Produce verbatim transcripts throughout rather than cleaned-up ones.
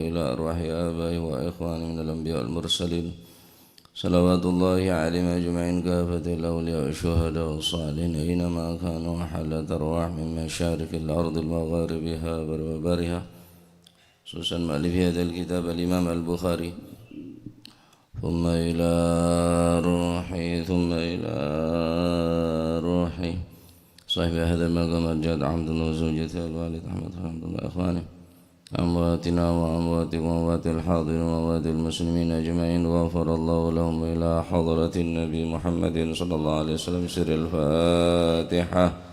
إلى أرواح آبائه وإخوانه من الأنبياء والمرسلين، صلوات الله عليهم أجمعين، كافة الأولياء والشهداء والصالحين، أينما كانوا، وحلت أرواحهم من مشارق الأرض لمغاربها وبرها، خصوصا مؤلف هذا الكتاب الإمام البخاري، ثم إلى روحه، ثم إلى روحه صاحب هذا المقام الجاد عبد الله زوجته الوالد أحمد حمد الله إخوانه، أمواتنا وأمواتكم وأموات الحاضرين وأموات المسلمين أجمعين، غفر الله لهم، إلى حضرة النبي محمد صلى الله عليه وسلم، سر الفاتحة.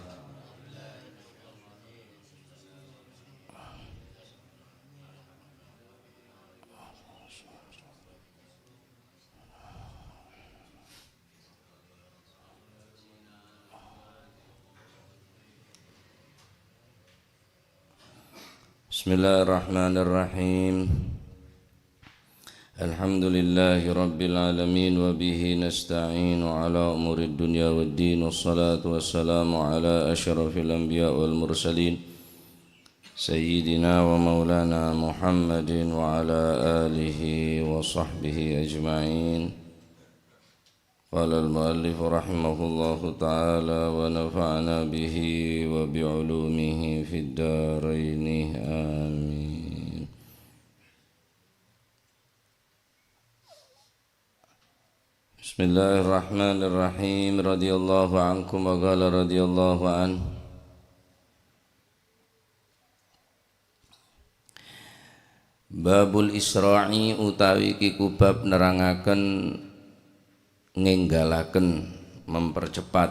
بسم الله الرحمن الرحيم. الحمد لله رب العالمين، وبه نستعين على أمور الدنيا والدين، والصلاة والسلام على أشرف الأنبياء والمرسلين، سيدنا ومولانا محمد وعلى آله وصحبه أجمعين. قال المؤلف رحمه الله تعالى ونفعنا به وبعلومه في الدارين، آمين. بسم الله الرحمن الرحيم. رضي الله عنكم، وقال رضي الله عنه. Babul isra'i, utawi kiku bab nerangaken ngenggalaken, mempercepat,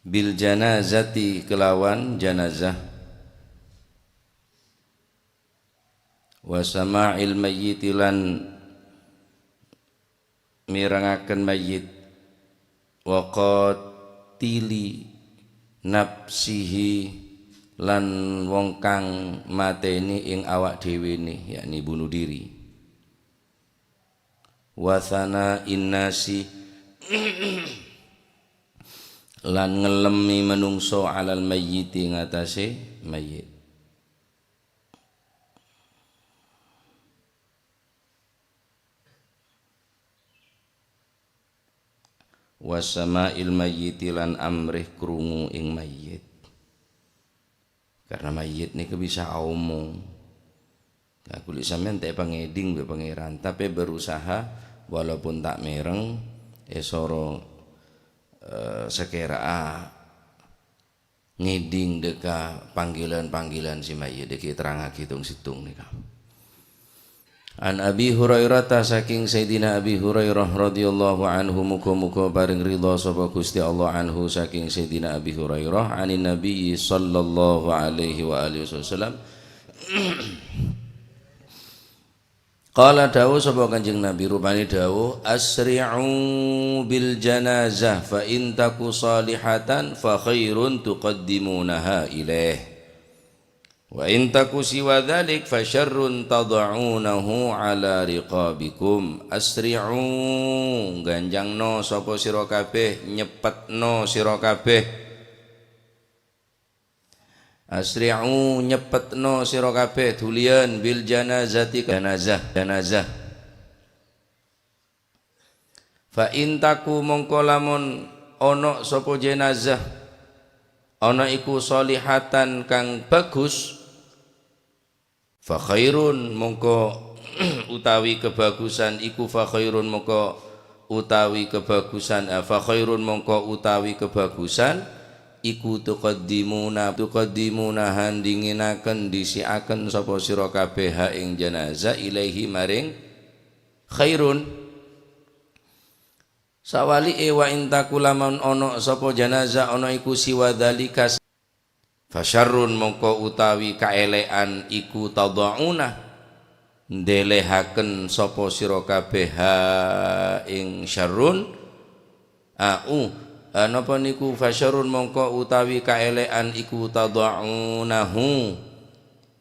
bil janazati, kelawan janazah, wa sama'il mayyiti, lan mirengaken mayyit, wa qatili nafsihi, lan wong kang mateni ing awak dhewene, yakni bunuh diri, wa thana'in nasi, lan ngellemmi manungso, alal mayyiti, ngatasé mayyit. Wa sama'il mayyiti, lan amrih krungu ing mayyit. Karena mayyit nèka bisa aomong. Kaulâ sampèyan ta' èpangèdhing bi' Pangèran, tapè berusaha walaupun ta' mèreng, èsoro, eh, sakèra'a ngèdhing dâ' ka panggilan-panggilan sè mayyit, dâ' ghi' terrangaghi tong-sèttong nèka. An Abi Hurairah, ta sakèng Sayyidina Abi Hurairah radhiyallahu anhu, muga-muga parèng ridha sapa Ghustè Allah anhu, sakèng Sayyidina Abi Hurairah, anin Nabi sallallahu alaihi wa alihi wasallam. Qala, dawuh sapa Kanjeng Nabi, rupane dawuh, "Asri'u bil janazah, fa in taku salihatan fa khairun tuqaddimunaha ilaih. Wa in taku siwa dzalik fa syarrun tad'unahu ala riqabikum." Asri'u, ganjangno sapa sira kabeh, nyeppetno sira kabeh. Asri'u, nyeppetno sira kabeh, dhuliyân, bil janazati, janazah, janazah. Fa in taku, mongko lamun ana sapa janazah, ana iku shalihatan kang bagus, fa khairun, mongko utawi kebagusan iku, fa khairun, mongko utawi kebagusan, ah, fa khairun, mongko utawi kebagusan iku, tuqaddimuna, tuqaddimuna, handinginaken, dhisikaken sapa sira kabeh, ha ing janazah, ilaihi, maring khairun. Sawali'e, wa in taku, lamun ana sapa janazah, ana iku siwa dzalika, fa syarrun, mongko utawi kaelekan iku, tadha'una, ndelehaken sapa sira kabeh, ha ing syarrun, a u, a, napa niku, fa syarrun, mongko utawi kaelekan iku, tadha'unahu,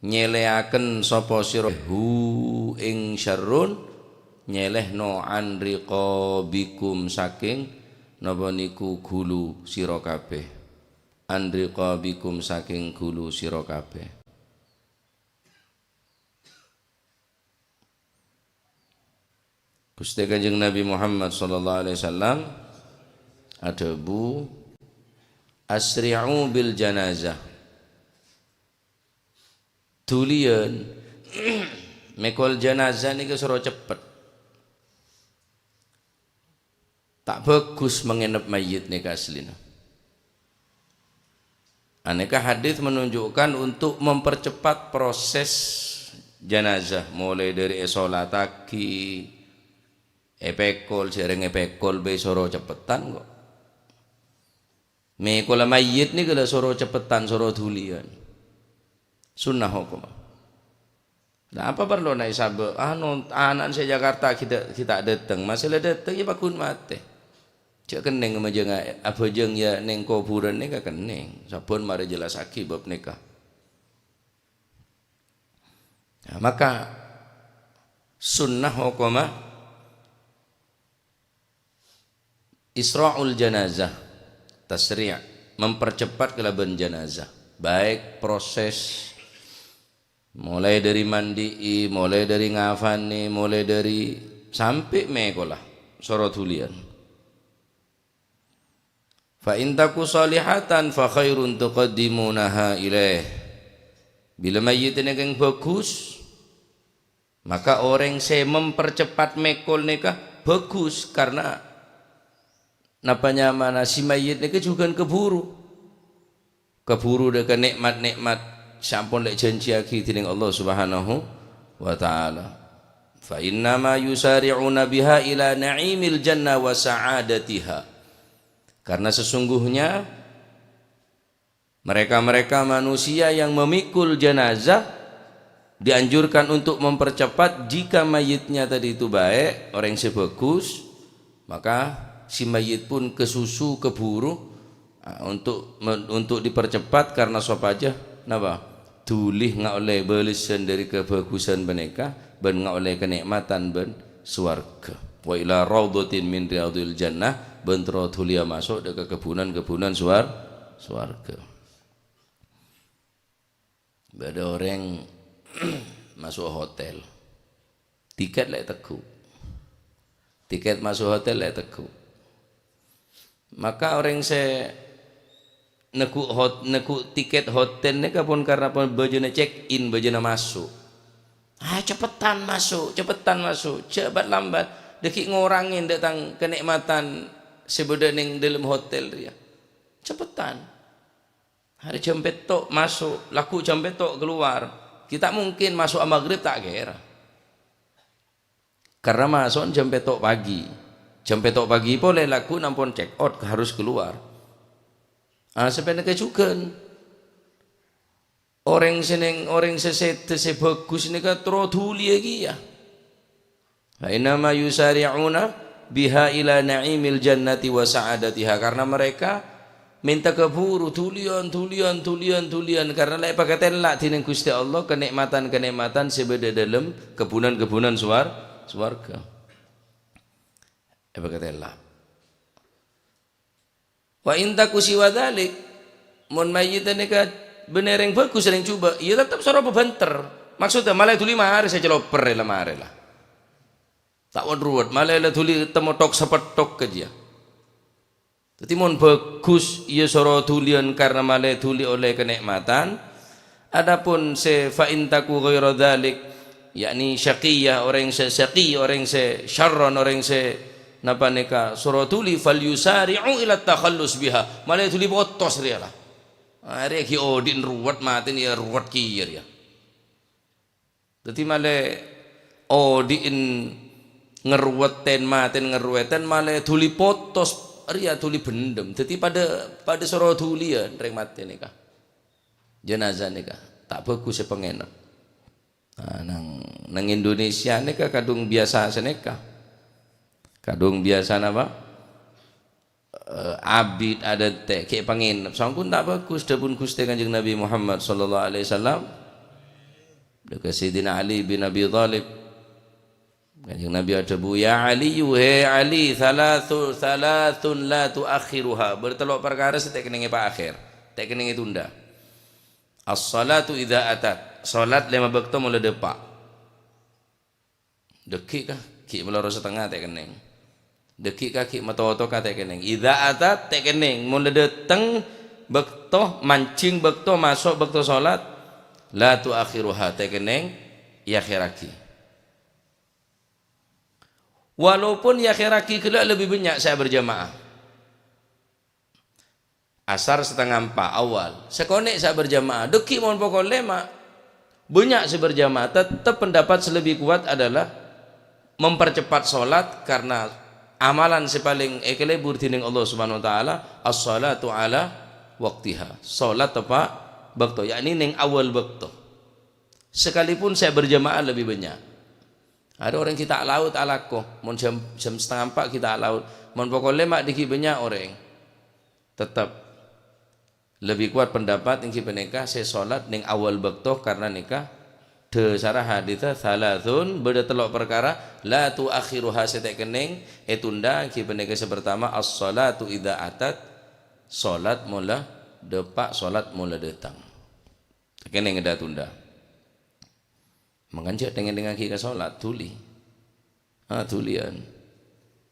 nyeleaken sapa sira hu ing syarrun, nyelehno an riqabikum saking napa niku ghulu sira kabeh. An riqabikum saking ghulu sira kabeh. Ghustè Kanjeng Nabi Muhammad sallallahu alaihi wasallam adhâbu, "Asri'u bil janazah." Dhuliyân, mèkol janazah nèka soro ceppet. Ta' bhâghus mangenep mayyit nèka asllina. Anèka hadits menunjukkan untuk mempercepat proses janazah, mulai dari èsolattaghi, èpèkol, jhâreng èpèkol bhâi soro ceppettan kok. Mèkola mayyit nèka la soro ceppettan, soro dhuliyân. Sunnah hokomma. Nah, apa parlona èsabâ'? Anu, ana'na sè Jakarta ghi' ta', ghi' ta' dâteng. Masè la dâteng, iyâ pagghun matè. Jhâ' kennèng abhâjâng, abhâjâng iyâ neng kobhurân nèka kennèng. Sabbhân marè jellassaghi bab nèka. Nah, maka sunnah hokomma isra'ul janazah, tasri', mempercepat kalabân janazah. Baik proses mulai dari mandi'i, mulai dari ngafanè, mulai dari sampè' mèkola, soro dhuliyân. "Fa in taku shalihatan fa khairun tuqaddimunaha ilaih." Bilâ mayyit nèka bhâghus, maka orèng sè mempercepat mèkol nèka bhâghus, karna napa nyamana si mayyit nèka jhughân kabhuru. Kabhuru dâ' ka nè'mat-nè'mat sè ampon lè' jhânjhiyaghi dhinèng Allah Subhanahu wa Ta'ala. "Fa innama yusari'una biha ila na'imil jannah wa sa'adatiha." Karena sesungguhnya mereka-mereka manusia yang memikul jenazah dianjurkan untuk mempercepat jika mayitnya tadi itu baik, orèng sè bhâghus, maka si mayit pun kasusu, kabhuru, ah, untuk, untuk dipercepat karena sopajâ napa? Dhuli ngaollè bâlessan dâri kabhâghusân panèka bân ngaollè kanè'matan bân sowarghâ. "Wa ila raudhatin min riyadhil jannah," bân terro dhuliyâ maso' dâ' ka kebhunan-kebhunan sowar-, sowarghâ. Bâdâ orèng maso' hotel. Tiket lè' tegghu'. Tiket maso' hotel lè' tegghu'. Maka orèng sè negghu' hot-, negghu' tiket hotel nèka pon karna pon bâjâna check in, bâjâna maso'. "Ah, ceppettan maso', ceppettan maso', jhâ' bat-lambat, dâggi' ngorangè dâ' tang kanè'matan sè bâdâ neng dâlem hotel rèya. Ceppettan." Arè jam pètto' maso', lagghu' jam pètto' kalowar. Ghi' ta' mungkin maso'a maghrib ta' kèra. Karna maso'na jam pètto' pagi. Jam pètto' pagi polè lagghu' ampon check out, harus kalowar. Ah, sapanèka jhughân. Orèng sè neng, orèng sè sèdhâ sè bhâghus nèka terro dhuliyâ kèya. "Fa innama yusari'una biha ila na'imil jannati wa sa'adatiha." Karena mereka mènta kabhuru, dhuliyân, dhuliyân, dhuliyân, dhuliyân, karena lè' èpakatella' dhinèng Ghustè Allah kanè'matan-kanè'matan sè bâdâ dâlem kebhunan-kebhunan sowar-, sowarghâ. Èpakatella'. "Wa in taku siwa dzalik," mon mayyit nèka bânnè rèng bhâghus, rèng jhubâ', iyâ tettep soro pabhânter. Maksodda, malè dhuli marè sè caloper la marè la. Ta' wot-ruwot, malè la dhuli temmo thok-sapetthok kajiyâ. Dâddhi, mon bhâghus, iyâ soro dhuliyân karna malè dhuli ollè kanè'matan. Adapun sè fa in taku ghaira dzalik, yakni syaqiyah, orèng sè syaqi, orèng sè syarron, orèng sè napa nèka soro dhuli, "Fal yusari'u ila takhallus biha." Malè dhuli potos rèya la. Arè ghi' odi'na ruwet matèna, iyâ ruwet kèya rèya. Dâddhi malè odi'na ngarowètèn, matèna ngarowètèn, malè dhuli potos rèya, dhuli bhendhem. Dâddhi padâ, padâ soro dhuliyân rèng matè nèka. Jenazah nèka ta' bhâghus sè pangenep. Nah, nang, nang Indonesia nèka kadhung biyasa sanèka. Kadhung biyasa napa? Eh, abit adântè', ghi' pangenep. Sampon ta' bhâghus, dhâbuna Ghustè Kanjeng Nabi Muhammad sallallahu alaihi wasallam. Dâ' ka Sayyidina Ali bin Abi Thalib. Kanjeng Nabi adhâbu, "Ya Ali, he Ali, thalathu-, thalathun la tuakhiruha." Bâdâ tello' parkara sè ta' kennèng èpaakhèr, ta' kennèng ètunda. "As-shalatu idza atat." Shalat lèma bâkto mon la dâpa'. Dâggi' ka? Ghi' maloro satengnga ta' kennèng. Dâggi' ka ghi' matotoka ta' kennèng. Idza atat ta' kennèng. Mon la dâteng bâkto, manjing bâkto, maso' bâkto salat, la tu'akhiruha ta' kennèng, èakhèrraghi. Walaupun èakhèrraghi ghellâ' lebbi bânnya' sè berjamaah. Asar setengah empat awal. Sakonè' sè berjamaah. Dâggi' mon pokol lèma'. Bânnya' sè berjamaah. Tettep pendapat sè lebbi kowat adalah mempercepat salat karena amalan sè palèng èkalèbur dening Allah Subhanahu wa Ta'ala, as-salatu ala waqtiha. Salat teppa' bâkto, yakni neng awal bâkto. Sekalipun sè berjamaah lebbi bânnya'. Arè orèng ghi' ta' laot alako, mon jam, jam setengah empat ghi' ta' laot, mon pokol lèma' dâggi' bânnya' orèng. Tettep lebbi kowat pendapat èngghi panèka sè salat neng awal bâkto, karna nèka dhâsarra haditsa, "Tsalatsun," bâdâ tello' parkara, "la tu'akhiruha," sè ta' kennèng ètunda, èngghi panèka sè partama, "As-salatu idza atat," salat mon la dâpa', salat mon la dâteng. Ta' kennèng èdâ-tunda. Mangkana jhâ' tèng-ngètèngngaghi ka salat, dhuli. Ah, dhuliyân.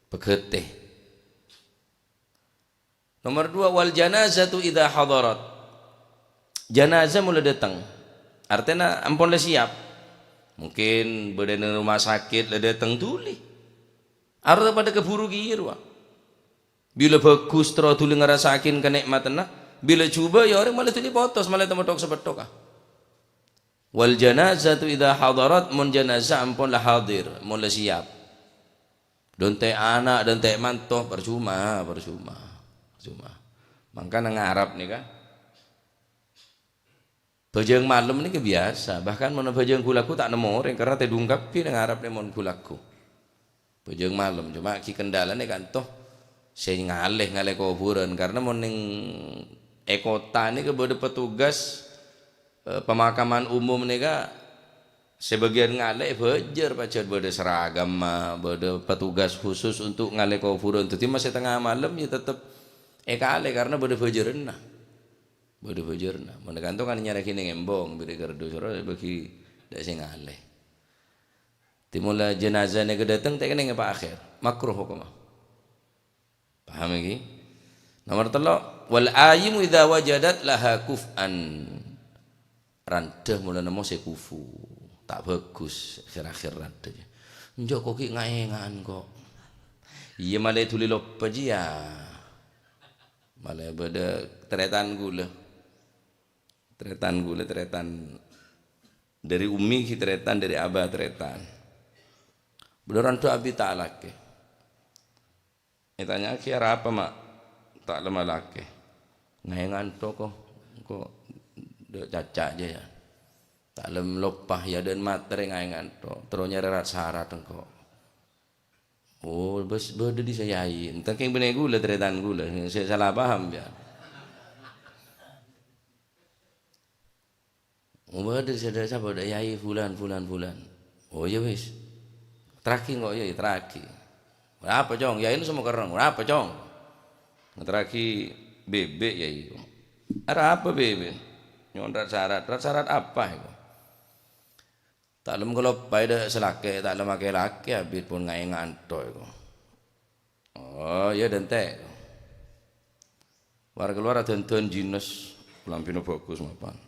Pagâtè. Nomor dua, "Wal janazatu idza hadarat." Janazah mon la dâteng. Artèna ampon la siap. Mungkin bâdâ neng rumah sakit la dâteng, dhuli. Arè padâ kabhuru kèya rowa. Bilâ bhâghus terro dhuli ngarassa'aghi kanè'matanna. Bilâ jhubâ' ya orèng malè dhuli potos, malè temotthok-sepetthok, ah. "Wal janazatu idza hadarat," mon janazah ampon la hadir, mon la siap. Dântè' ana', dântè' manto, parcoma, parcoma, parcoma. Mangkana ngarep nèka. Bhâjâng malem nèka biyasa, bahkan mon bhâjâng ghu-lagghu ta' nemmo orèng, karna tèdung kabbhi neng arep nèka mon ghu-lagghu. Bhâjâng malem, coma ghi' kendalana kanto sè ngalè, ngalè kobhurân, karna mon neng è kottha nèka bâdâ petugas, eh, pemakaman umum nèka sebagian ngalè bhâjâr, pajhât bâdâ seragamma, bâdâ petugas khusus untuk ngalè kobhurân. Dhâddhi ma' sè tengnga malem ya tettep èkalè karna bâdâ bhâjârânna. Bâdâ bhâjârânna. Mon kanto kan nyarèaghi neng embong, bâdâ kardus, ro bâgi dâ' sè ngalè. Dhâddhi mon la jenazah nèka dâteng, ta' kennèng èpaakhèr. Makruh hokomma. Paham iki? Nomor tello', "Wal ayyimu idza wajadat laha kuf'an." Randhâ mon la nemmo sè kufu. Ta' bhâghus, akhèr-akhèr randhâ. Enjâ' ko' ghi' ngaènga'an ko'. Iyâ malè dhuli loppa jiyâ. Malè bâdâ tarètan ghulâ. Tarètan ghulâ, tarètan dâri ummi ghi tarètan, dâri abah tarètan. Bâdâ randhâ abit ta' alakè. Ètanya'aghi, "Arapa, Ma'?" "Ta' lem alakè." "Ngaènga'an to, ko', ko' dâ' caca' jâ, yâ. Ta' lem loppa, yâ, dâ' matè rè ngaènga'an to. Terro nyarè rat-sarat engko'." "Oh, bâs, bâdâ dissa, Yai." Enten kèng bânnè ghulâ, tarètan ghulâ. Sè sala paham, yâ. "Oh, bâdâ sè dâ-, sapa dâ', Yai fulan, fulan, fulan." "Oh, iyâ, wis. Terraghi engko', iyâ, terraghi." "Arapa, Cong?" "Yai la sè mokerreng." "Arapa, Cong?" "Ngaterraghi bèbè', Yai." "Arapa bèbè'?" "Nyo'on rat-sarat." "Rat-sarat apa, èko?" "Ta' lem kaloppaè dâ' sè lakè', ta' lem akè-lakè abit pon ngaènga'an to, èko." "Oh, iyâ, dântè'." War-kalowar adhândhân jhâ' kalambhina bhâghus mapan.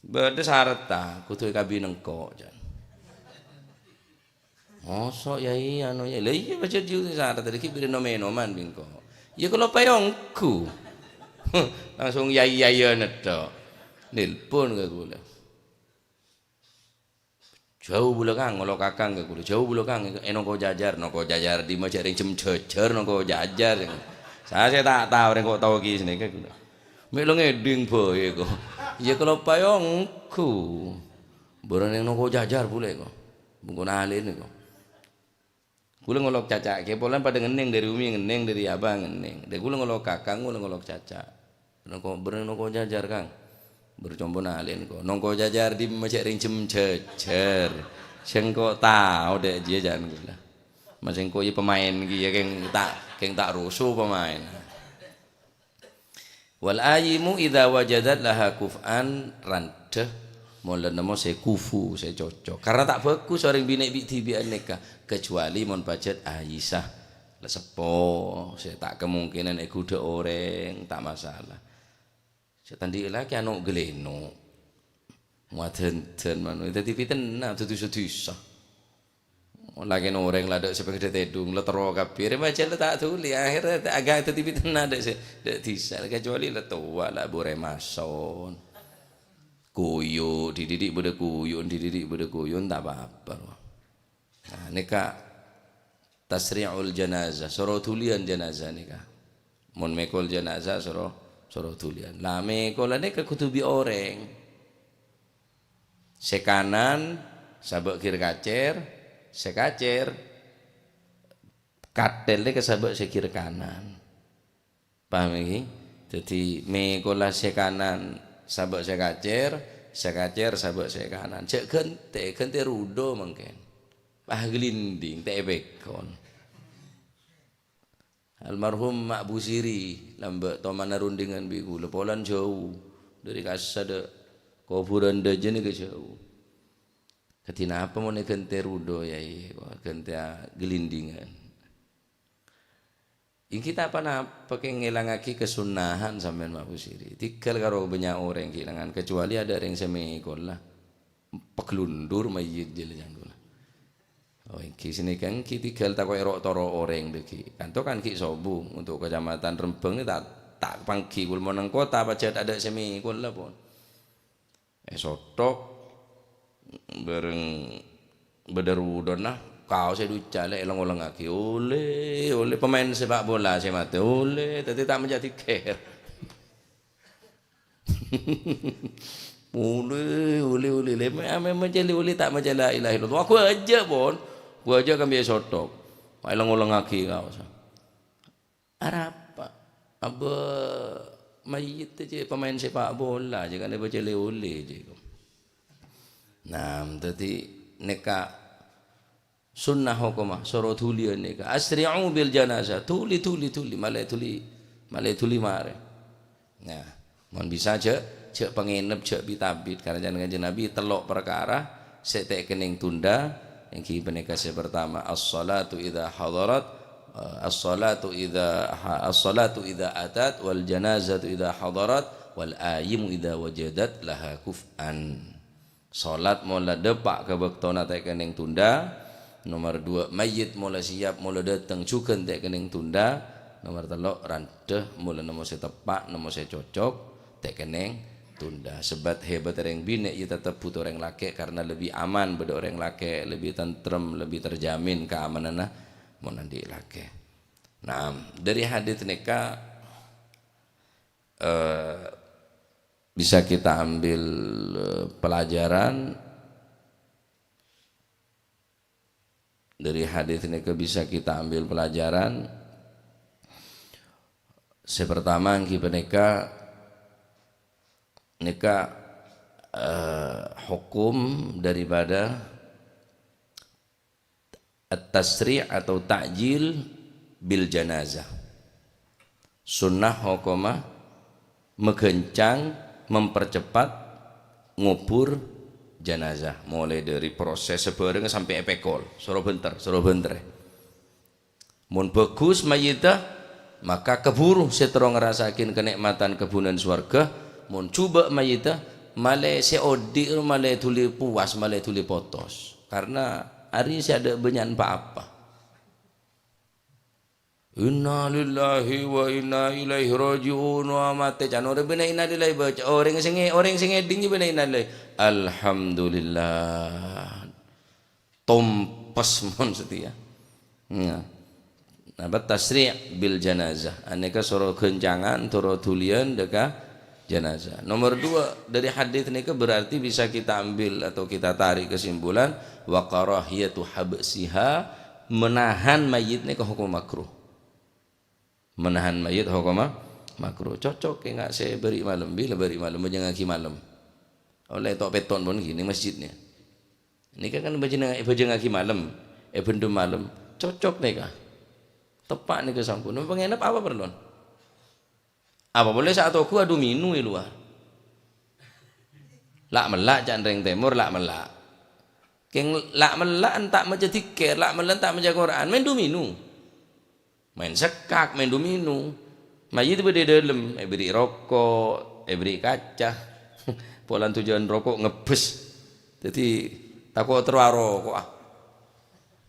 "Bâdâ saretta, kodhu èkabin engko'," jân. "Moso', Yai, anu, Yai?" "Lah iyâ, pajhât jiyâ saretta, dhâggi' bâdâ nom-ènoman bi' engko'." "Iyâ, kaloppaè ongghu." Langsung yai-yaiyâna tho'. Nelpon ka ghulâ. "Jhâu bulâ, Kang, ngolok kakang ka ghulâ. Jhâu bulâ, Kang, è Nongko Jajar." "Nongko Jajar dimma, jhâ' rèng jhâm jhâjhâr Nongko Jajar." "Sa sè ta' tao, rèng ko' tao ghi' sanèka ghulâ." "Mè' la ngèdhing bhâi, ko'." "Iyâ, kaloppaè ongghu. Bârâng neng Nongko Jajar bulâ, ko'. Bungkona alèna, ko'." Ghulâ ngolok caca', kè polana padâ ngennèng, dâri ummi ngennèng, dâri abah ngennèng. Dâ' ghulâ ngolok kakang, ghulâ ngolok caca'. "Nongko, bârâng Nongko Jajar, Kang?" "Bârâng compo'na alèna, ko'." "Nongko Jajar dimma, jhâ' rèng jhâm jhâjhâr. Sèngko' tao dâ' jiyâ, jân ghulâ. Ma' sèngko' iyâ pemaèn ghi' iyâ, kèng ta', kèng ta' roso pemaèn." "Wal ayyimu idza wajadat laha kuf'an," randhâ Mon la nemmo sè kufu, sè cocok. Karna ta' bhâghus orèng binè' bi'-dhibi'ân nèka, kecuali mon pajhât Aisyah. La seppo, sè ta' kemungkinan èghudhâ' orèng, ta' masalah. Sè ta' andi' lakè ano' ghâlèno'. Madan-dan mano, dhâddhi pitèna, dhâddhi dhisa. Lakèna orèng la dâ' sè pèngèdhâ tèdung, la terro kabbhi. Rèma jhâ' la ta' dhuli, akhirnya ta-, agak dhâddhi pitèna dâ' sè, dâ' dhisa. Kecuali la towa, la burè mason. Kuyu', dhi-, dhi-, dhi' bâdâ kuyu', dhi-, dhi-, dhi' bâdâ kuyu', ta' pa-apa, rowa. Nah, nèka tasri'ul janazah, soro dhuliyân janazah nèka. Mon mèkol janazah, soro, soro dhuliyân. La mèkolla nèka kodhu bi' orèng. Sè kanan sabâ' gir kacèr, sè kacèr katèl nèka sabâ' sè gir kanan. Paham, ènggi? Dhâddhi, mèkolla sè kanan sabâ' sè kacèr, sè kacèr sabâ' sè kanan. Jhâ' ghântè, ghântè rudhu mangkèn. Pas glinding, ta' èpèkol. Almarhum Ma' Busiri, lambâ' tomana rundingan bi' kaulâ, polana jhâu. Dâri kassa dâ' kobhurân dâjâ nèka jhâu. Kadhi napa mon èghântè rudhu, Yaè? Wah, ghântèa glindingan. Ènggi ta' pa-napa kèng ngèlangaghi kasunnahan sampèyan, Ma' Busiri. Tèghâl karo bânnya' orèng ghi' langan, kecuali adâ' rèng sè mèkolla. Paglundur mayyit jâlâ jângkolla. Oh, ènggi sanèka ènggi tèghâl tako' èro'-toro' orèng dâggi'. Kanto kan ghi' sobung untuk Kecamatan Rembang ta', ta' pangghi kaulâ mon neng kottha pajhât adâ' sè mèkolla pon. Èsothok bhâreng bâdâ rudhuna, kaossa èducalè, èleng-olengngaghi. Ollè, ollè pemain sepak bola sè matè, ollè, dhâddhi ta' menjadi ger. Ollè, ollè, ollè, lè, me-, me-, mecèlè ollè, ta' maca la ilaha illallah. Aku aja, pon. Aku aja kan biasa sothok. Èleng-olengngaghi kaossa. Arapa? Abâ' mayyit jâ' pemain sepak bola, jâ' kan èpacèlè ollè, jâ'. Nah, dhâddhi nèka sunnah hokomma, soro dhuliyân nèka. "Asri'u bil janazah." Dhuli, dhuli, dhuli, malè dhuli, malè dhuli marè. Nah, mon bisa jâ', jâ' pangenep, jâ' bit-abit. Karna Kanjeng Nabi tello' parkara sè ta' kennèng tunda, ènggi panèka sè partama, as-shalatu idza hadarat, eh, as-shalatu idza ha-, as-shalatu idza atat, wal janazatu idza hadarat, wal ayyimu idza wajadat laha kuf'an. Salat mola dâpa' ka bâktona ta' kennèng tunda. Nomer dua, mayyit mola siyap, mola dâteng jhughân ta' kennèng tunda. Nomer tello', randhâ mola nemmo sè teppa', nemmo sè cocok, ta' kennèng tunda. Sebât hebat rèng binè' iyâ tetep bhuto rèng lakè' karna lebbi aman bâdâ orèng lakè', lebbi tentrem, lebbi terjamin kaamananna mon andi' lakè'. Nah, dâri hadits nèka, eh, bisa kita ambil, eh, pelajaran. Dâri hadits nèka bisa kita ambil pelajaran. Sè partama ènggi panèka, nèka, eh, hukum daripada at-tasri' atau ta'jil bil janazah. Sunnah hokomma maghâncang, mempercepat ngobur janazah. Molaè dâri proses sabhârengnga sampè' èpèkol. Soro bhânter, soro bhânter. Mon bhâghus mayyitta, maka kabhuru sè terro ngrasa'aghin kanè'matan kabhunân sowarghâ. Mon jhubâ' mayyitta, malè sè odi' malè dhuli puwas, malè dhuli potos. Karna arè sè adâ' bânnya'an pa-apa. Innalillahi wa inna ilaihi raji'un. Wa matè can orèng bânna innalillahi baca. Orèng sè nge-, orèng sè ngèdhing bânna innalillahi. Alhamdulillah. Tompes mon satèya. Nah. Napa tasri' bil janazah. Anèka soro ghâncangan, soro dhuliyân dâ' ka janazah. Nomor dua, dari hadits nèka berarti bisa kita ambil atau kita tarik kesimpulan, wa karahiyatu habsiha, menahan mayit nèka hukum makruh. Menahan mayit hukum ma-, makruh. Cocok kèng sè bâri' malem, bilâ bâri' malem, bhâjângngaghi malem. Ollè to' pètton pon ghi neng masjidnya. Nèka kan bhâjângngaghi malem, èbhendhem malem. Cocok nèka. Teppa' nèka sampon. Pangenep apa parlon? Apa polè sè atoghu adu minu è lowar? La'-mella' ca'na rèng tèmor, la'-mella'. Kèng la'-mella' enta' maca dzikir, la'-mella' enta' maca Qur'an, maèn domino. Maèn sekkak, maèn domino. Mayyit bâdâ è dâlem, èbèrri' roko', èbèrri' kaca. Polana tojjhuwân roko' ngebbhes. Dhâddhi tako' terro aroko'a.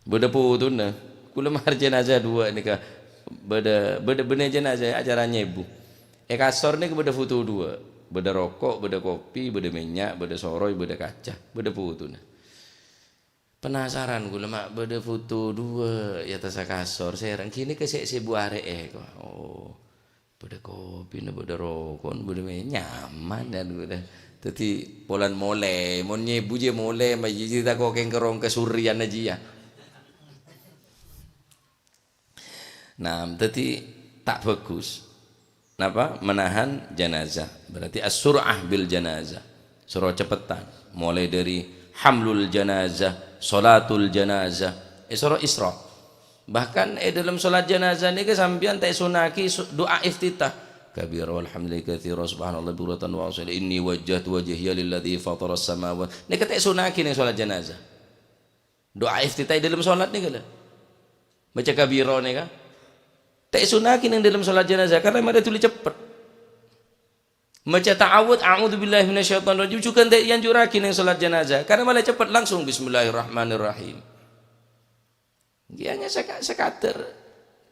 Bâdâ fotona. Kaulâ mahar jenazah duwâ' nèka. Bâdâ, bâdâ bânnè jenazah acara nyèbu. È kasor nèka bâdâ foto duwâ'. Bâdâ roko', bâdâ kopi, bâdâ mènnya', bâdâ soroy, bâdâ kaca. Bâdâ fotona. Penasaran kaulâ, ma' bâdâ foto duwâ' è attassa kasor, sèrèng. Ghânèka sè, sè bu arè'è, ko. Oh, bâdâ kopina, bâdâ roko'na, bâdâ mè-, nyaman, kan, bâdâ. Dhâddhi, polana molè, mon nyèbu jiyâ molè, ma' jiyâ tako' kèng-kèrong kasorèyanna jiyâ. Nah, dhâddhi ta' bhâghus. Napa? Menahan jenazah. Berarti as-sur'ah bil jenazah. Soro ceppetan. Mulai dari hamlul jenazah, sholatul jenazah, eh, soro isra'. Bahkan è dâlem sholat jenazah nèka sampèyan ta' èsunna'aghi su-, du'a iftitah. Kabira walhamdulillahi katsira, subhanallah bukratan wa asila, inni wajjahtu wajhiya lilladzi fataras samawati. Nèka ta' èsunna'aghi neng sholat jenazah. Du'a iftitah è dâlem sholat nèka lho. Maca kabira nèka. Ta' èsunna'aghi neng dâlem sholat jenazah, karena marè dhuli ceppet. Maca ta'awudz, "A'udzubillahi minasyaitonirrajim," jhughân ta' èanjurraghi neng sholat jenazah, karena malè ceppet langsung, "Bismillahirrahmanirrahim." Iyâ, iyâ, seka-, sekadar.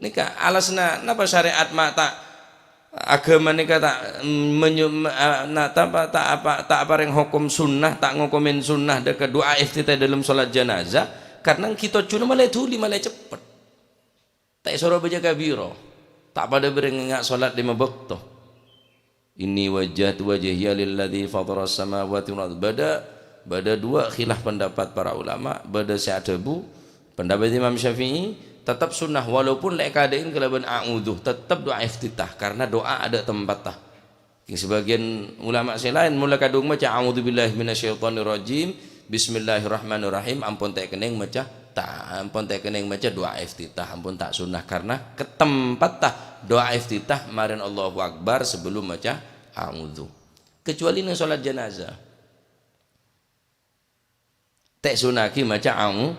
Nèka alasanna napa syariat ma' ta', agama nèka ta' menyu-, ma-, a-, na-, ta-, apa, ta-, apa, ta' aparèng hokom sunnah, ta' ngokomin sunnah dâ-, ka du'a iftitah dâlem sholat jenazah, karena èngghi tojjhuwânna malè dhuli, malè ceppet. Ta' èsoro baca kabira. Ta' padâ bâreng nga' sholat lèma bâkto. "Inni wajjahtu wajhiya lilladzi fataras samawati wal ardh." Bâdâ, bâdâ duwâ' khilaf pendapat para ulama, bâdâ sè adhâbu, pendapat Imam Syafi'i, tetep sunnah, walaupun la èkadâ'in kalabân a'udzu, tetep du'a iftitah, karena du'a adâ' tempatta. Kèng sabâgiyân ulama sè laèn, mola kadhung maca, "A'udzubillahi minasyaitonirrajim, bismillahirrahmanirrahim," ampon ta' èkennèng maca, ta-, ampon ta' èkennèng maca du'a iftitah, ampon ta' sunnah, karena ka tempatta du'a iftitah marèn Allahu Akbar sebelum maca a'udzu. Kecuali neng sholat jenazah. Ta' èsunna'aghi maca a'u-,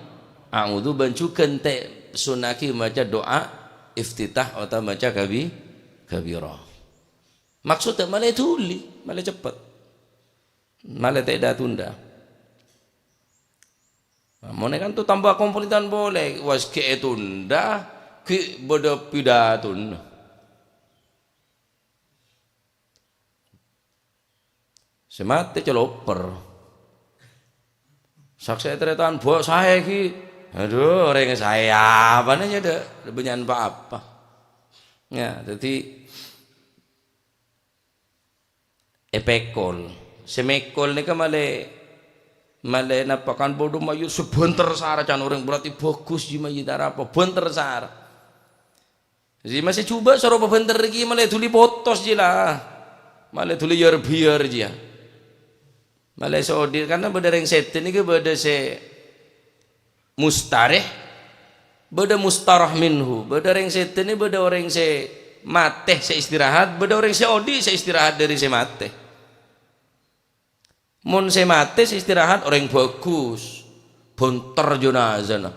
a'udzu bân jhughân ta' èsunna'aghi maca du'a iftitah otabâ maca kabi-, kabira. Maksodda malè dhuli, malè ceppet. Malè ta' èdâ-tundâ. Nah, mon è kanto tamba kompolitan polè, wes ghi' ètundâ, ghi' bâdâ pidatona. Sè matè coloper. Saksè tarètan bâ' saè ghi. Adhu, orèng saè apana jâ' dâ', bânnya'an pa-apa. Ya, dhâddhi èpèkol. Sè mèkol nèka malè, malè napa kan bâdâ mayyit sè bhânter sara can orèng berarti bhâghus jiyâ mayyit arapa, bhânter sara. Jiyâ masè jhubâ' soro pabhânter rèya malè dhuli potos jiyâ la. Malè dhuli yâr-biyâr jiyâ. Malè sè odi', karna bâdâ rèng sèdhâ nèka bâdâ sè mustareh, bâdâ mustarah minhu. Bâdâ rèng sèdhâ nèka bâdâ orèng sè matè sè istirahat, bâdâ orèng sè odi' sè istirahat dâri sè matè. Mon sè matè sè istirahat orèng bhâghus, bhânter jenazana.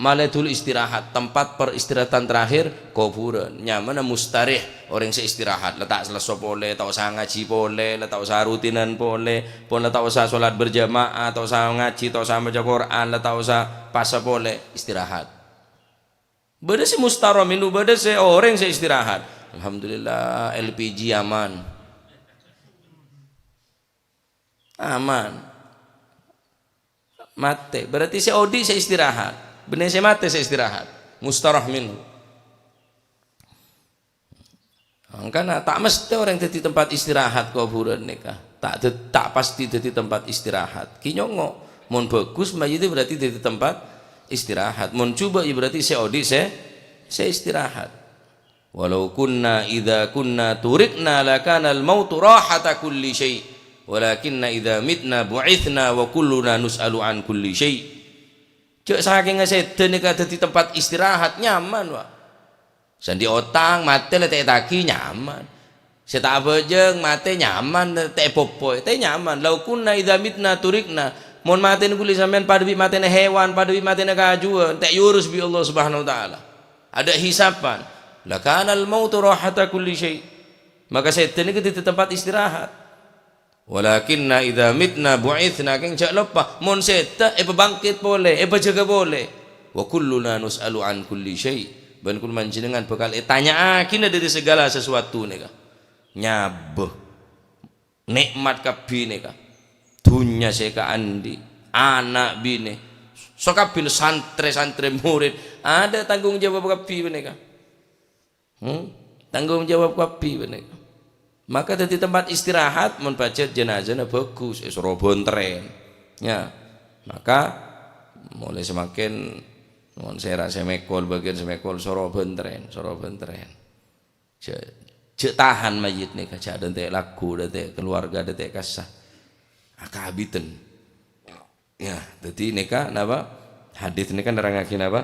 Malè dhuli istirahat, tempat peristirahatan terakhir kobhurân. Nyamana mustareh, orèng sè istirahat, la ta' lesso polè, ta' osa ngajhi polè, la ta' osa rutinan polè, pon la ta' osa sholat berjamaah, ta' osa ngajhi, ta' osa maca Qur'an, la ta' osa pasa polè, istirahat. Bâdâ sè mustarah minhu, bâdâ sè orèng sè istirahat. Alhamdulillah, L P G aman. Aman. Matè. Berarti sè odi' sè istirahat. Bânnè sè matè sè istirahat. Mustarah minhu. Mangkana ta' mestè orèng dhâddhi tempat istirahat kobhurân nèka. Ta' dhâ-, ta' pastè dhâddhi tempat istirahat. Ghi nyongngo'. Mon bhâghus mayyit berarti dhâddhi tempat istirahat. Mon jhubâ' ya berarti sè odi' sè, sè istirahat. "Walau kunna idza kunna turikna lakanal mautu rahata kulli syai', walakinna idza mitna bu'itsna wa kulluna nus'alu an kulli syai'." Jhâ' sakènga sèdhâ nèka dhâddhi tempat istirahat, nyaman, wa. Sandhi otang, matè la ta' ètagi, nyaman. Sè ta' abhâjâng matè nyaman, ta' èpopoy, ta' nyaman. "Lau kunna idza mitna turikna." Mon matèna kulâ sampèyan padâ bi' matèna hewan, padâ bi' matèna kajuwân, ta' èyorus bi' Allah Subhanahu wa Ta'ala. Adâ' hisapan. "Lakanal mautu rahata kulli syai'." Maka sèdhâ nèka dhâddhi tempat istirahat. "Walakinna idza mitna bu'itsna," kèng jhâ' loppa, mon sèdhâ èpabângkèt polè, èpajâgâ polè. "Wa kulluna nus'alu an kulli syai'," bân kulâ panjhennengngan bhâkal ètanya'aghina dhâri saghâlâ sasuatu nèka. Nyabâ, nè'mat kabbhi nèka. Dhunnya sè èkaandi', ana' binè, sakabbhina santrè-santrè morid, adâ' tanggung jawab kabbhi panèka. Hmm? Tanggung jawab kabbhi panèka. Maka dhâddhi tempat istirahat, mon pajhât janazana bhâghus, èsoro bhântrèn. Ya. Maka molaè samangkèn, mon sèra sè mèkol, bâgiyân sè mèkol, soro bhântrèn, soro bhântrèn. Jhâ', jhâ' tahan mayyit nèka, jhâ' dântè' lagghu, dântè' keluarga, dântè' kassa. Akabiten. Ya, dhâddhi nèka napa? Hadis nèka nerrangngaghi napa?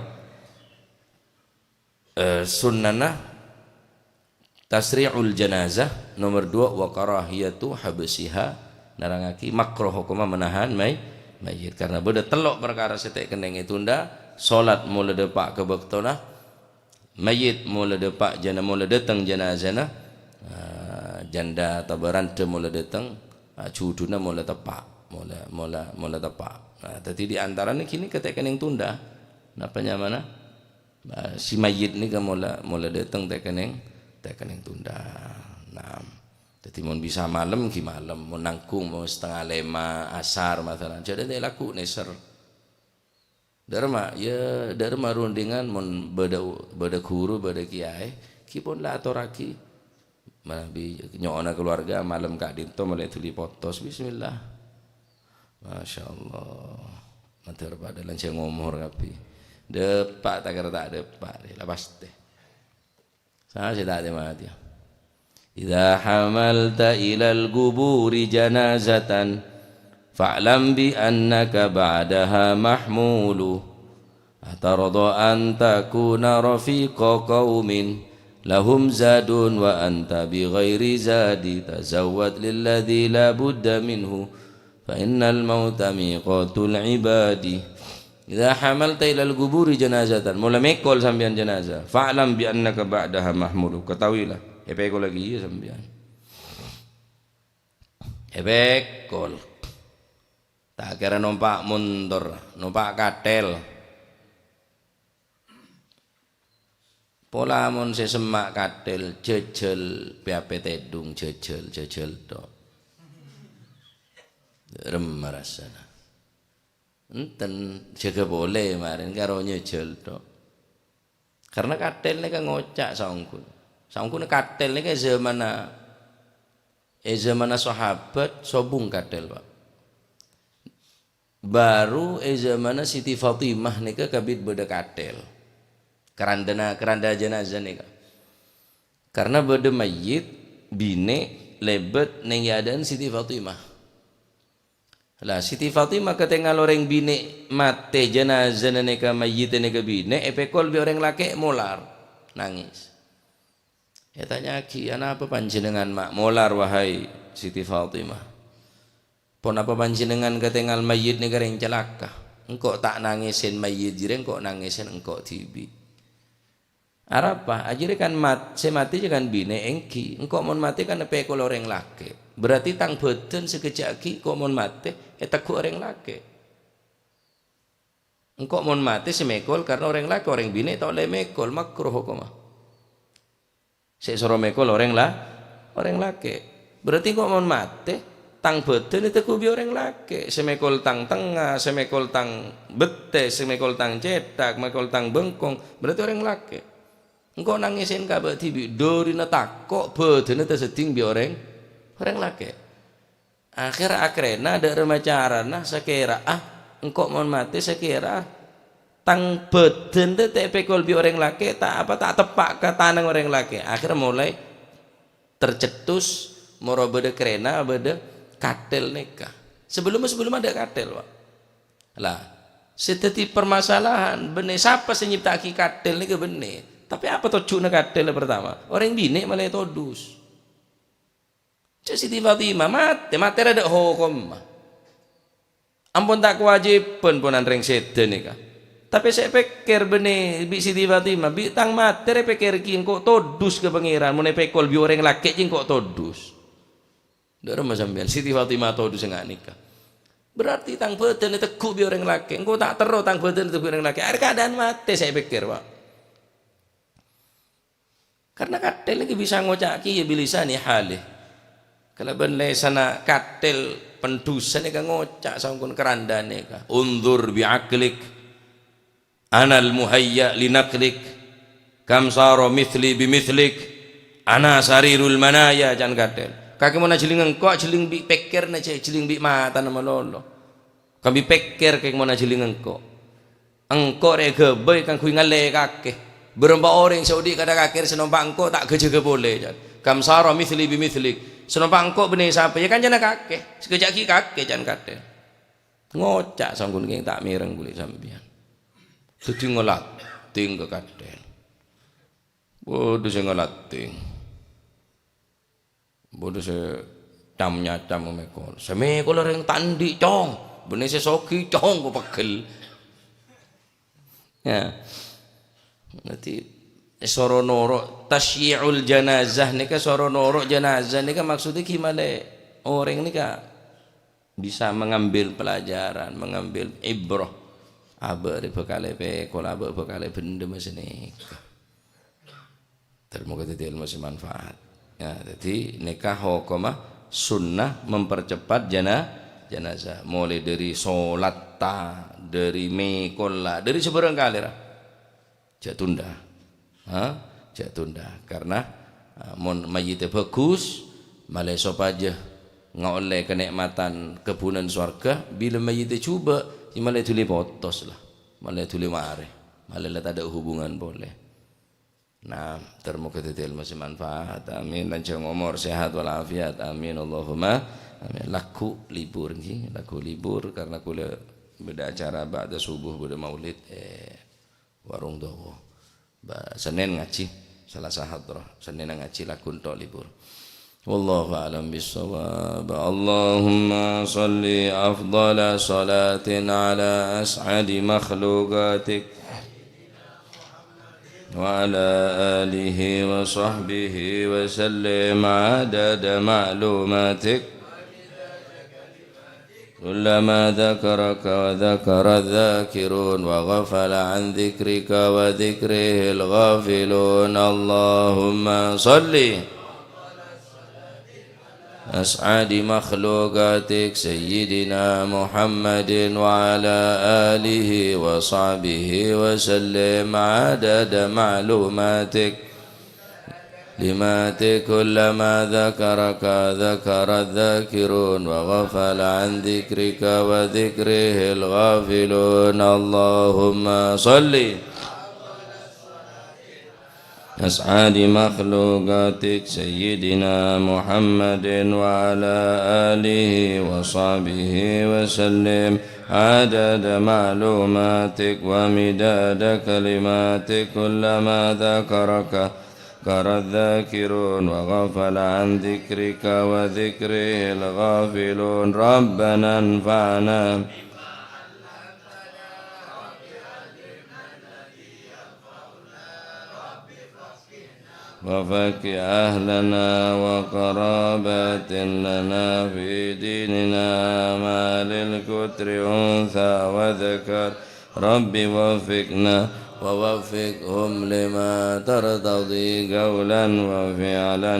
Eh, sunnana tasri'ul janazah, nomor dua, wa karahiyatu habsiha, nerrangngaghi makruh hokomma menahan may-, mayyit. Karena bâdâ tello' parkara sè ta' kennèng ètunda, salat mola dâpa' ka bâktona, mayyit mola dâpa' jana-, mola dâteng janazana, ah, janda atabâ randhâ mola dâteng, ah, juduna mola teppa', mola, mola, mola teppa'. Nah, dhâddhi di antarana ghini ta' kennèng tunda. Napa nyamana? Nah, si mayyit nèka mola, mola dâteng ta' kennèng, ta' kennèng tunda. Nah, dhâddhi mon bisa malem, ghi malem. Mon nangghung, mon setengah lèma' asar, masalan, jhâ' dântè' lagghu nèser. Dârma, ya, dârma rundingan mon bâdâ, bâdâ ghuru, bâdâ kiyaè, ghi pon la atorraghi. Manabi nyo'ona keluarga malem ka'dinto molaè dhuli potos, bismillah. Masya Allah. Mandhâr padâ lanjhâng omor kabbhi. Dâpa' ta' kèra ta' dâpa', la pastè. Sapa sè ta' matè-matèya? "Idza hamalta ilal quburi janazatan, fa'lam bi annaka ba'daha mahmulu. Atardha an takuna rafiqa qaumin lahum zadun wa anta bi ghairi zadi, tazawwad lilladzi la budda minhu, fa innal mauta miqatul ibadi." "Idza hamalta ilal quburi janazatan," mola mèkol sampèyan janazah, "fa'lam bi annaka ba'daha mahmulu," ketahuilah, èpèkollaghi iyâ sampèyan. Èpèkol. Ta' kèra nompa' montor, nompa' kathèl. Pola mon sè semma' kathèl, jhâjhâl P H P tèdung, jhâjhâl, jhâjhâl tok. Remma rassana. Enten, jâgâ polè marèn karo nyèjhâl tok. Karena kathèl nèka ngoca' saongghuna. Saongghuna kathèl nèka è zamanna, è zamanna sahabat sobung kathèl, Pak. Baru è zamanna Siti Fatimah nèka kabit bâdâ kathèl. Kerandana, keranda jenazah nèka. Karena bâdâ mayyit binè' lèbât neng è adâ'na Siti Fatimah. La, Siti Fatimah katèngal orèng binè' matè, janazana nèka, mayyitta nèka binè', èpèkol bi' orèng lakè' molar, nangès. Ètanya'aghi, "Anapa panjhennengngan ma' molar, wahai Siti Fatimah? Ponapa panjhennengngan katèngal mayyit nèka rèng calaka? Engko' ta' nangèsèn mayyit jârèya, engko' nangèsèn engko' dhibi'." Arapa? Ajârèya kan mat-, sè matè jâ kan binè', ènggi. Engko' mon matè kan èpèkol orèng lakè'. Berarti tang bhâdhân sakejjhâ' aghi' engko' mon matè ètegghu' orèng lakè'. Engko' mon matè sè mèkol karna orèng lakè', orèng binè' ta' ollè mèkol, makruh hokomma. Sè èsoro mèkol orèng la-, orèng lakè'. Berarti engko' mon matè, tang bhâdhân ètegghu' bi' orèng lakè'. Sè mèkol tang tengnga, sè mèkol tang bettè, sè mèkol tang cèthak, mèkol tang bengkong, berarti orèng lakè'. Engko' nangèsèn kabâ' dhibi', dhârina tako' bhâdhânna taseddhing bi' orèng, orèng lakè'. Akhèr akrèna dâ' remma carana sakèra'a engko' mon matè sakèra'a tang bhâdhân ta' èpèkol bi' orèng lakè', ta' apa, ta' teppa' ka tanang orèng lakè'. Akhèr molaè tercetus, moro bâdâ krèna, bâdâ kathèl nèka. Sebelumma, sebelumma adâ' kathèl, Pak. Lah, sè dhâddhi permasalahan, bânnè sapa sè nyipta'aghi kathèl nèka bânnè. Tapè apa tojjhuna kathèl pertama? Orèng binè' malaè todus. Cè' Siti Fatimah matè, matè rèya dâ' hokomma. Ampon ta' kawâjibhân ponan rèng sèdhâ nèka. Tapè sè èpèkkèr bânnè bi' Siti Fatimah, bi' tang matè rè èpèkkèr ghi' engko' todus ka Pangèran, mon èpèkol bi' orèng lakè' ghi' engko' todus. Dâ' remma sampèyan, Siti Fatimah todus nga' nèka. Berarti tang bhâdhân ètegghu' bi' orèng lakè', engko' ta' terro tang bhâdhân ètegghu' orèng lakè'. Arè kaadâ'ân matè sè èpèkkèr, Pa'. Karna kathèl nèka bisa ngoca' kèya bilisani halè. Kalabân lèsanna kathèl pendusa nèka ngoca' saongghuna kerandhâ nèka. "Unzur bi aqlik, anal muhayya li naqlik, kam sara mithli bi mithlik, ana sarirul manaya," can kathèl. Kakè mon ajhelling engko', ajhelling bi' pèkkèrra, jhâ' ajhelling bi' matana malolo. Kabbhi pèkkèr kèng mon ajhelling engko'. Engko' rè èghâbây kaangghuy ngallè kakè. Bârâmpa orèng sè odi' kadha kakè sè nompa' engko' ta' ghâjâghâ polè, can. Kam sara mithli bi mithlik. Sè nompa' engko' bânnè sapa? Ya kancana kakè. Sè ghâjâ' ghi' kakè, can kathèl. Ngoca' saongghuna kèng ta' mèreng kulâ sampèyan. Dhâddhi ngolating ka kathèl. Waduh, sè ngolating. Bâdâ sè cam-nyacam mèkol. Sè mèkol orèng ta' andi', cong. Bânnè sè soghi, cong, kok pegghel. Ya. Dâddhi, soro noro' tasyi'ul janazah nèka, soro noro' janazah nèka maksoddhâ ghi' malè orèng nèka bisa mengambil pelajaran, mengambil ibrah. Abâ' rè bhâkalè pèkol, abâ' bhâkalè bhendhem sanèka. Ter moga dhâddhi èlmo sè manfaat. Ya, dhâddhi nèka hokomma sunnah mempercepat jana-, janazah. Molaè dhâri solatta, dhâri mèkolla, dhâri sabârâng kalèra. Jhâ' tunda. Ha? Jhâ' tunda. Karna, ah, mon mayyiddhâ bhâghus, malè sopajâ ngaollè kanè'matan kebbhunan sowarghâ, bilâ mayyiddhâ jhubâ', ya malè dhuli potos la. Malè dhuli marè. Malè la tadâ' hubungan polè. Nah, ter moga dhâddhi èlmo sè manfaat. Amin. Lanjhâng omor, sehat walafiat. Amin. Allahumma amin. Lagghu' libur, ngghi. Lagghu' libur karna kulâ bâdâ acara ba'da subuh, bâdâ maulid. Eh, warung Dawa. Ba-, Sennèn ngajhi. Salasa hadroh. Sennènna ngajhi, lagghu' tok libur. Wallahu a'lam bissawab. Allahumma shalli afdhala shalatin ala as'adi makhluqatik. وعلى آله وصحبه وسلم عدد معلوماتك. كلما ذكرك وذكر الذاكرون وغفل عن ذكرك وذكره الغافلون. اللهم صل أسعد مخلوقاتك سيدنا محمد وعلى آله وصحبه وسلم عدد معلوماتك. لماتك كلما ذكرك ذكر الذاكرون وغفل عن ذكرك وذكره الغافلون. اللهم صل أسعد مخلوقاتك سيدنا محمد وعلى آله وصحبه وسلم عدد معلوماتك ومداد كلماتك كلما ذكرك ذكر الذاكرون وغفل عن ذكرك وذكره الغافلون. ربنا انفعنا وفك أهلنا وقرابات لنا في ديننا ما للكتر أنثى وذكر. رب وفقنا ووفقهم لما ترتضي قولا وفعلا.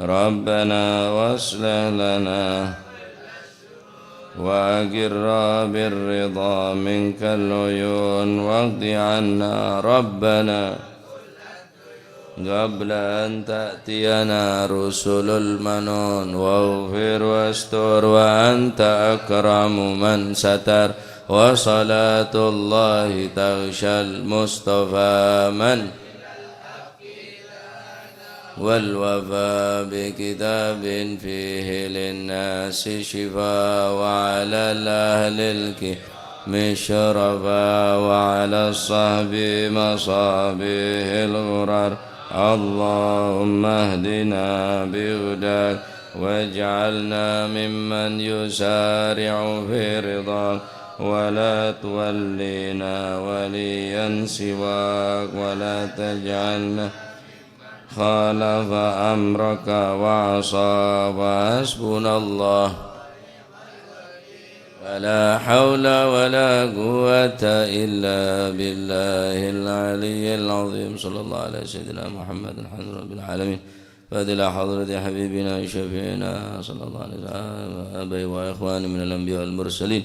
ربنا وأصلح لنا وأقر بالرضا منك العيون واقض عنا ربنا قبل أن تأتينا رسل المنون واغفر واستر وأنت أكرم من ستر وصلاة الله تغشى المصطفى من والوفاء بكتاب فيه للناس شفاء، وعلى أهل الكرام شرفاء، وعلى الصحب مصابيح الغرر. اللهم اهدنا بهداك، واجعلنا ممن يسارع في رضاك، ولا تولنا وليا سواك، ولا تجعلنا خالف أمرك وعصى. وحسبنا الله، ولا حول ولا قوة إلا بالله العلي العظيم. صلى الله على سيدنا محمد الحمد لله رب العالمين. فضل حضرة حبيبنا شفيعنا صلى الله عليه وسلم، آبائي وإخواني من الأنبياء والمرسلين،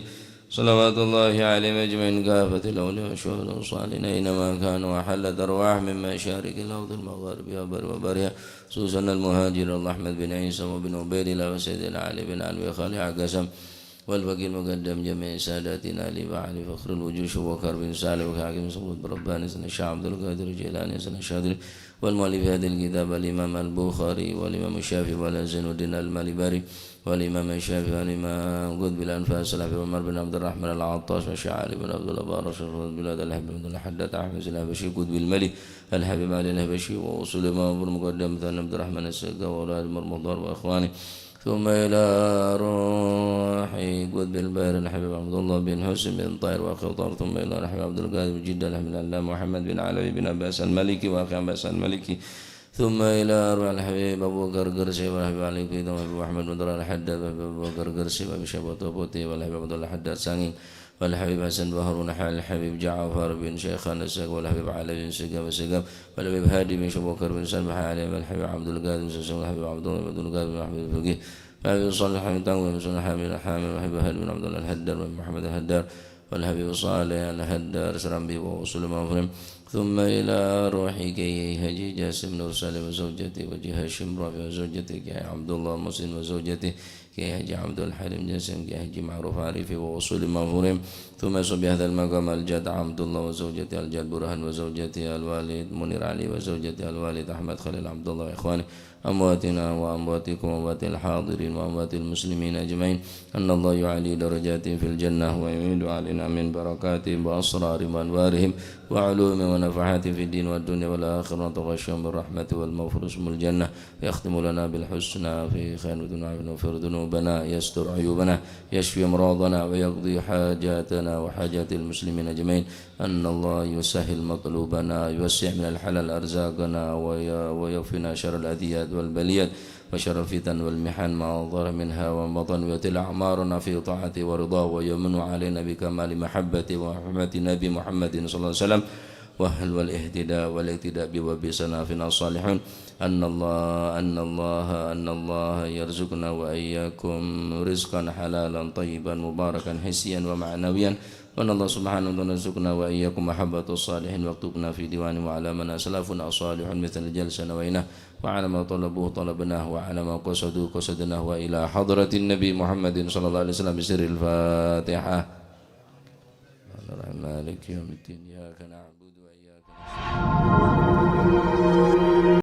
صلوات الله عليهم أجمعين، كافة الأولياء والشهداء والصالحين، أينما كانوا وحلت أرواحهم من مشارق الأرض المغارب يا بر وبرها، خصوصا المهاجر الله أحمد بن عيسى وبن عبيد الله وسيدنا علي بن علوي خليفة قسم، والفقيه المقدم جميع ساداتنا آل وعلي فخر الوجود شيخ بكر بن سالم وحاكم سقوط برباني سيدنا الشيخ عبد القادر الجيلاني سيدنا الشاذلي، والمؤلف هذا الكتاب الإمام البخاري والإمام الشافعي ولا زين الدين المالباري والإمام الشافعي والإمام قطب الأنفاس الحبيب عمر بن عبد الرحمن العطاس والشيخ علي بن عبد الله بارش البلاد الحبيب عبد الله حداد أحمد الحبشي قطب الملك الحبيب علي الحبشي وأصول إمام المقدم مثلا عبد الرحمن السقا وأولاد مرمضان وإخوانه، ثم إلى روح قطب البحر الحبيب عبد الله بن حسين بن طاهر وأخي طاهر، ثم إلى روح عبد القادر جدة الحبيب العلامة محمد بن علوي بن عباس المالكي وأخي عباس المالكي، ثم إلى أرواح الحبيب أبو بكر قرسي والحبيب علي كويت والحبيب أحمد بن طلال الحداد والحبيب أبو بكر قرسي والحبيب شبوت بوتي والحبيب عبد الله حداد سانغين والحبيب حسن بحرون والحبيب جعفر بن شيخان السق والحبيب علي بن سقا وسقا والحبيب هادي بن شبوكر بن سلمى علي والحبيب عبد القادر بن سلسلة والحبيب عبد الله بن عبد القادر بن أحمد الفقيه والحبيب صالح بن تنوير بن سلمى الحبيب الحامل والحبيب هادي بن عبد الله الحداد والحبيب محمد الحداد والحبيب صالح الحداد سرمبي وأصول مغفرهم، ثم إلى روح كي حجي جاسم نور سالم وزوجته وجي هاشم رافع وزوجته كي عبد الله محسن وزوجته كي حجي عبد الحليم جاسم كي حجي معروف عارفي وأصول مغفورهم، ثم يصب بهذا المقام الجد عبد الله وزوجته الجد برهان وزوجته الوالد منير علي وزوجته الوالد أحمد خليل عبد الله وإخوانه أمواتنا وأمواتكم وأموات الحاضرين وأموات المسلمين أجمعين، أن الله يعلي درجاتهم في الجنة ويعيد علينا من بركاتهم وأسرارهم وأنوارهم وعلومهم ونفحاتهم في الدين والدنيا والآخرة، وتغشاهم بالرحمة والمغفرة ثم الجنة، ويختم لنا بالحسنى في خير الدنيا ويغفر ذنوبنا، يستر عيوبنا، يشفي أمراضنا، ويقضي حاجاتنا وحاجات المسلمين أجمعين. أن الله يسهل مطلوبنا، يوسع من الحلال أرزاقنا، وي-، ويكفينا شر الأذيات والبليات وشر الفتن والمحن ما ظهر منها وما بطن، ويطيل أعمارنا في طاعته ورضاه، ويمن علينا بكمال محبته ومحبة نبي محمد صلى الله عليه وسلم، وأهل والاهتداء والاقتداء به وبسلفنا الصالحين. أن الله، أن الله، أن الله يرزقنا وإياكم رزقا حلالا طيبا مباركا حسيا ومعنويا، وأن الله سبحانه وتعالى يرزقنا وإياكم محبة الصالحين، واكتبنا في ديوانه وعلى من أسلافنا الصالحون مثل الجلسة نويناه، وعلى ما طلبوه طلبناه، وعلى ما قصدوه قصدناه، وإلى حضرة النبي محمد صلى الله عليه وسلم بسر الفاتحة. الرحمن مالك يوم الدين، إياك نعبد وإياك نستعين.